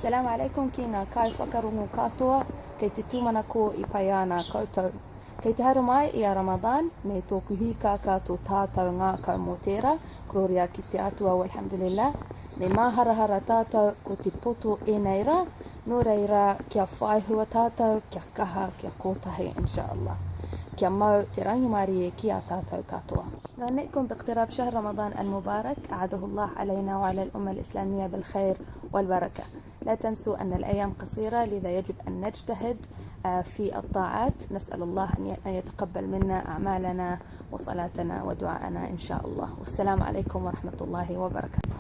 Salaam alaikum ki ngā kaiwhakarongo katoa, kei te tūmanako i pai ana koutou. Kei te haere mai i a Ramadan, me tōku hīkākā tō tātou ngākau mō tērā, kororia ki te Atua walhamdulillah. Me māharahara tātou ko te poto ēnei rā, nō reira kia whai hua tātou, kia kaha, kia kotahi inshallah. Kia mau te rangimārie ki a tātou katoa. نهنئكم باقتراب شهر رمضان المبارك أعاده الله علينا وعلى الأمة الإسلامية بالخير والبركة لا تنسوا أن الأيام قصيرة لذا يجب أن نجتهد في الطاعات نسأل الله أن يتقبل منا أعمالنا وصلاتنا ودعاءنا إن شاء الله والسلام عليكم ورحمة الله وبركاته